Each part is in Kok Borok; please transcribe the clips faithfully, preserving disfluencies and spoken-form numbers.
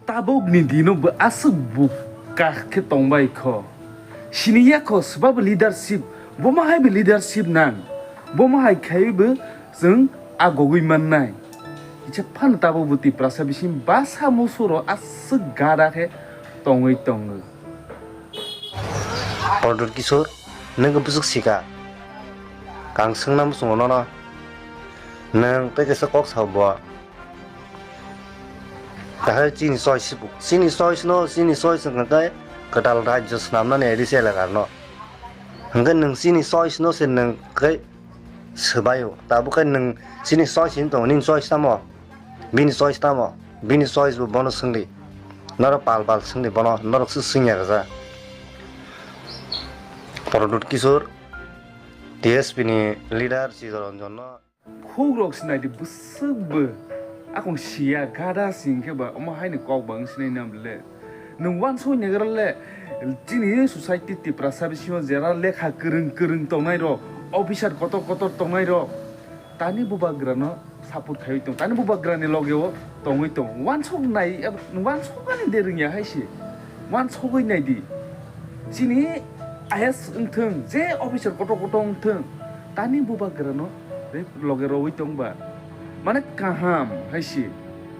Tabukni dino bo aswk buka khe tongbai kho. Sini ya kho swbabo leadership, bo ma hai bo leadership nang, bo ma hai khai bo chwng agogwi mannai. Kisa phano tabuk bo Tiprasa bising basa musuro aswk gada khe tongwi tongo. Prodot Kishore, nwng bwswk sika? Ang swngna muchungo nono. Nwng tei kaisa kok sao bo. Tahai chini choice bo. Chini choice no, chini choice hwnkhe kwtal rajyo swnamnani ri se elakar no. Hwnkhe nwng chini choice no se nwng khe swbaio. Tabuk khe nwng chini choice hin tongo, nini choice tamo? Bini choice tamo? Bini choice bo bono swngdi. Norok pal pal swngdi bono, norok se swngya kaja. Prodot Kishore, T S P ni leader Chittaranjan no. Khuk rok se naidi bwswk bo. Akong siya gada sing khe ba omo haini kok ba wng sinai nam le. Nwng wansuk nyagra le chini society Tiprasa bisingo jera lekha kwrwng kwrwng tongnai rok, officer kotor kotor tongnai rok. Tani bubagra no support khaiwi tong, tani bubagra ni loge o tongwi tong. Wansuk nai, wansuk ani de rwngya hai se. Wansugwi nai di. Chini I S wngthwng, je officer kotor kotor wngthwng, tani bubagra no loge rowwi tong ba. Mane kaham hai se.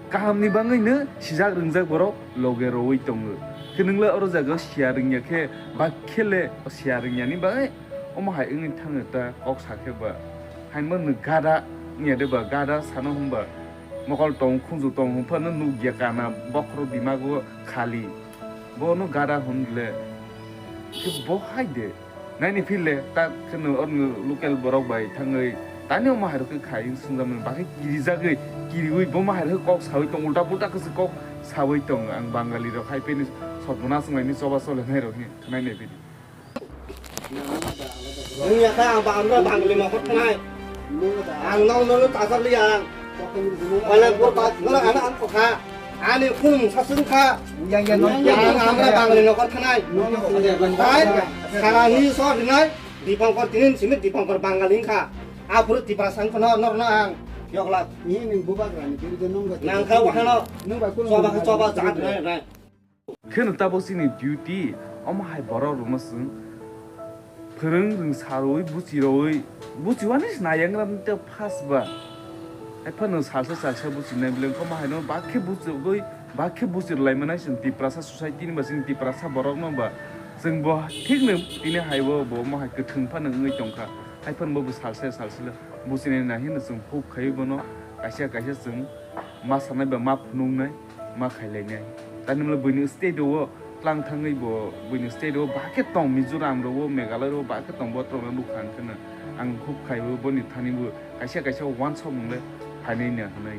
Kaham ni bangwi no sijak rwngjak borok loge rowwi tongo. Khe nwng le oro jaga o siya rwngya khe, ba khe le siya rwngya ni bagwi omo hai wngwi thangwi ta kok sa khe ba. Haino nwng gada wngya de ba, gada sano hwnba mokol tong khunju tong hwn phano nukya kana bokhorok dimago khali. Bono gada hwn le. Khe bo hai de. Naini phil le ta kheno orno local borok bai thangwi tani omo hai rok khe khai swngjakmani bagwi kirijagwi kiriwi bo ma hai rok kok sawi tong, ulta pulta khe kok sawi tong. Ang Bangali rok hai phini sotmona swnglaini choba cholenai rok ni khwnai nai phini. Wngya kha ang ba-, ang ba Bangali nokol thanai. Ang nong nong no tajar liya ang. Wala bo ba, wala ana ang kokha. Ani khum sasung kha. Yang, yang, nong, yang, ang, ang ba Bangali nokol thanai. Nong, nong, nong, nong. Hai, sara ni so rinai. Dipangkor tinin simi Dipangkor Bangali kha. Aphuru Tiprasa wngkha no, nor no ang. Yoklak. Ini ning bubagra ni birude nong ba. Nang kha wahano. Nong ba kuno choba, choba jat rai, rai. Kheno tabuk chini duty, omo hai borok rokno chwng phwrwng rwng sarwi, buchi rwi, buchi wani se nayangra tei first ba. Hai phano salsa salsa buchi nai bwleng koma haino bakhe buchigwi, bakhe buchi rwlai manai chwng Tiprasa society ni ba chini Tiprasa borok no ba. Chwng bo thik no tini hai bo, bo omo hai kwthwng phano wngwi tongkha. Hai phano bo salsa salsa buchi nai nai hino chwng hope khai bono kaisa kaisa chwng ma sanai ba ma phunuk nai. Ma khailainai. Tani molo buini state o tlang thangwi bo buini state o bahai khe tong, Mizoram ro, Meghalaya ro bahai khe tong, bo tong nukha ang kheno. Ang khub khaiwi boni thani bo kaisa kaisa wansok mung le phainai no hwnwi.